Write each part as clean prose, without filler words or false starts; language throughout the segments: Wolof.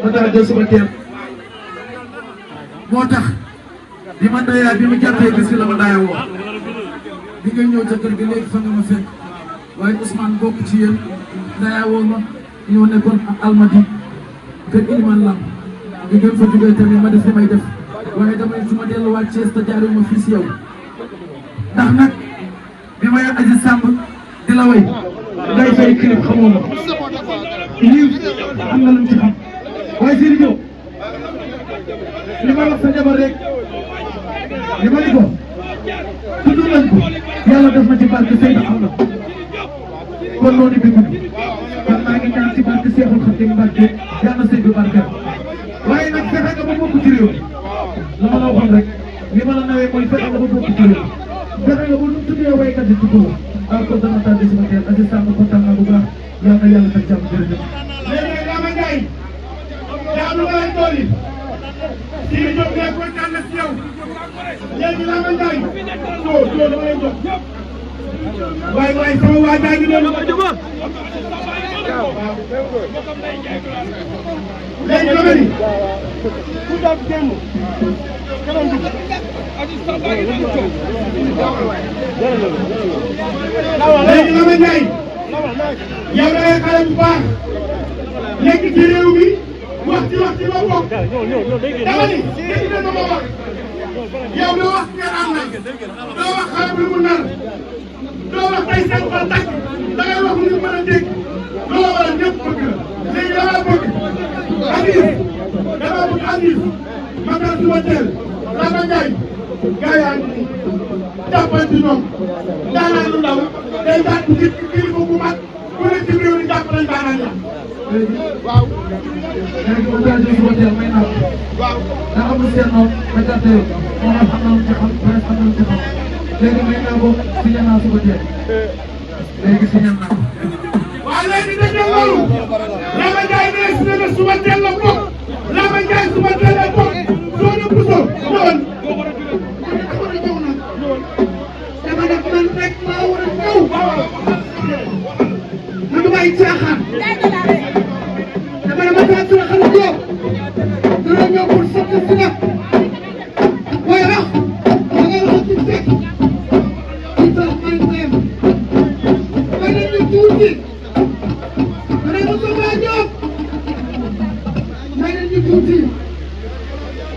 ma daal jël sama teel moo tax bi ma ndayaa bi ma jàppee bis bi la ma ndaaya woo bi nga ñëw ca kër gi léegi fa nga ma fekk waaye Ousmane bokk ci yéen ndayaa woo ma ñoo nekkoon Almadi kër Iliman Lam bi ngeen fa jógee tamit ma def li may def waaye damay su ma delluwaat Thiès te jaaree ma fii si yow ndax nag bi may Aziz Samb di la way ngay fay clip xamoo ma lii am na lu mu ci xam waaye Sidi Diop li ma wax sa jabar rek li ma ni ko tudd nañ ko yàlla def na ci barke Seydou am na kon noonu bi gudd kon maa ngi ñaan ci barke Seexul Xadim Mbàkke yàlla Seydou barke waaye nag fexe nga ba bokk ci réew la ma la waxoon rek li ma la nawee mooy fexe nga ba bokk ci réew fexe nga ba nu tuddee waykat yi tudd waaw kon dama tànn si ma teel Aziz Samb kontaan naa bu baax yal na yàlla def jàmm jërëjëf. léegi nag Lama Ndiaye yaa lu koy tool yi Sidi Diop ne kontaan na si yow léegi Lama Ndiaye doo dama lay jox waay waay sama waa jaa ngi doon léegi dama ni ku dab génn kanam dugg léegi Lama Ndiaye yow da ngay xale bu baax nekk ci réew mi wax ci loo bokk dama ni dégg na ma wax yow doo wax nga am na doo wax xale bu mu nar doo wax tey seen xol tàkk da ngay wax lu mën a dégg loo war a ñëpp bëgg la léegi dama bëgg Aziz ma tax suma teel Lama Ndiaye gaa yaa ngi nii jàppal ci ñoom daanaka lu ndaw day daan ci kilifa bu mag ku ne ci réew mi jàpp nañ daanaka waaw. léegi ma daal di suba teel may naaw. waaw daa amul seen noonu ma gàttee moom xam na lu ci xam presque xam na lu ci xam léegi may naa ko signé naa suba teel léegi signé naa ko. waaw léegi dëgg la loolu Lama Ndiaye ne signé na suba teel la bokk Lama Ndiaye suba teel la bokk soo ñu pusoo ñëwoon. dama def man rek maa war a ñëw man damay caaxaan dama dama taa tura xarit yow dina ñëw pour sotti si nag waaye wax da ngay wax ci fekk ci tax may mayem may leen ñu tuuti ma ne ma soog a ñëw may leen ñu tuuti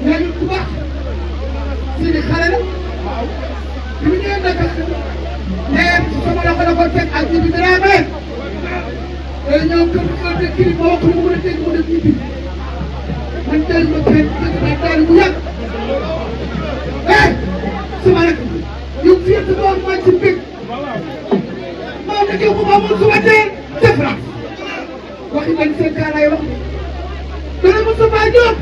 léegi bu baax si di xale la bi ñu ñëwee nag nee sama loxo la ko teg ak ji bi dara amee day ñëw kër gi kii ma wax lu mu mën a dégg mu def ñibbi man tey ma kenn dëgg naa daal bu yàgg sama rek yow fii ak sama maa ci bég maa nekkee ko ma mun suba teel def ra waxi dañ seen kaa lay wax dana ma sa baa jóg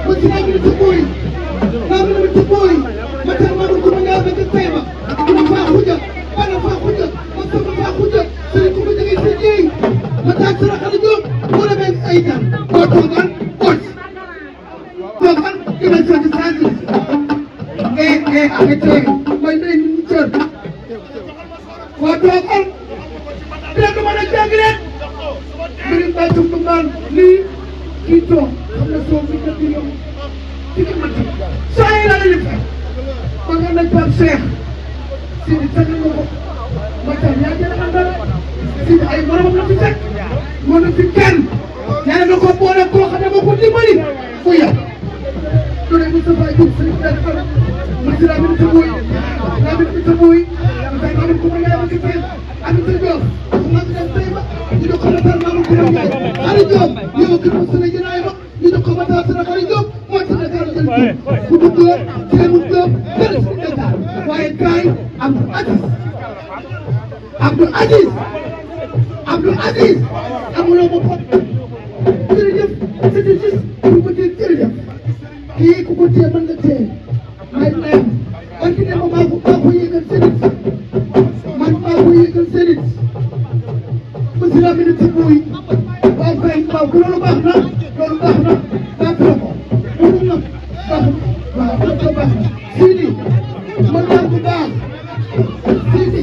ma ci naa mi sa booy naa mi sa booy ma tax ma ko ma ñaaw ba ca tey ma ma faa xuja bana faa xuja ma sama faa xuja sëriñ ko ma jógee sa jeey ma tax sara xale jóg wala benn ay gan koo toogal oj toogal dina sant sant arrêté may may ñu cër koo toogal dina ko mën a jàng leen mbirim bay tum tum naan lii kii toog xam na soo fi nga di yow ci ki mat saa yi la ñu fay ma nga nañ Pape Cheikh Sidi tànn nga ko ma tax yaa jël àndal Sidi ay moromam la fi teg moo na fi kenn yaa na ko boole koo xam ne moo ko dimbali ku yow done Moustapha Diouf sëriñ benn fan masi la min taboy la min taboy tay ma ko ma yaa ma ci fen ami sa jox ma ci dem tay ma ñu do ko la ma ko ma xari jox yow ko mo sene jinaay ma ñu do ko ma ta sene xari jox mo ci Dakar jël ku bu góor teemu góor dara ci Dakar waaye kaay Abdou Aziz amuloo ma pot jërëjëf c'était juste pour ko dire jërëjëf kii ku ko téye mën nga téye may neex parce que ne ma maa ko yëgal sëriñ man maa ko yëgal sëriñ monsieur la ministre buy waaw kay waaw loolu baax na baax na ko loolu nag baax na waaw loolu baax na Sidi man maa ko baax Sidi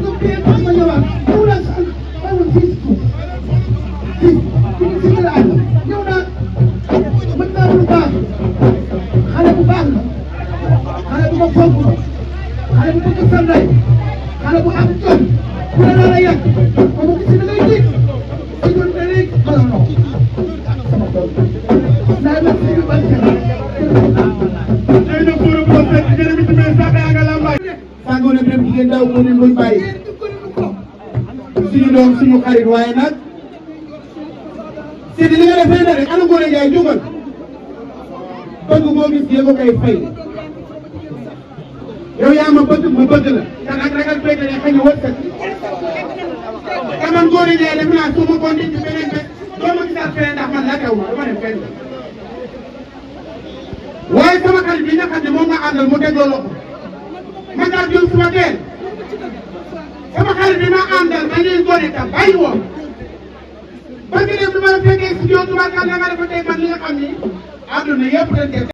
lu kii ma ñëwaat mu la sant ma woon fii si suuf fii si la bu am jom bu la dara yàq ba mu gis da ngay dégg ci doon da léegi xala no sama doom naa la fi ba jërëjëf Koura bu doon fekk jërëjëf ci biir sax yaa nga lambaay. sàngoo ne dem jigéen daw mu ne muy bàyyi suñu doom suñu xarit waaye nag Sidi li nga defee na rek ana Ngoné Ndiaye jógal bëgg boo gis yéen a koy fay yow yaa ma bëgg la te nag ragal béykat yi xëy na wërsëg te man Ngoné Ndiaye def naa su ma ko nit ci beneen bés doo ma gisaat feneen ndax man la teew ma dama dem fenn waaye sama xarit bi nga xam ne moom nga àndal mu dégloo loxo man daal jël suma teel sama xarit bi ma àndal ma ñuy Ngoné tam bàyyi woon ba nga dem lu ma la fekkee si yow tubaab nga dafa tey man li nga xam ni àdduna yëpp dañ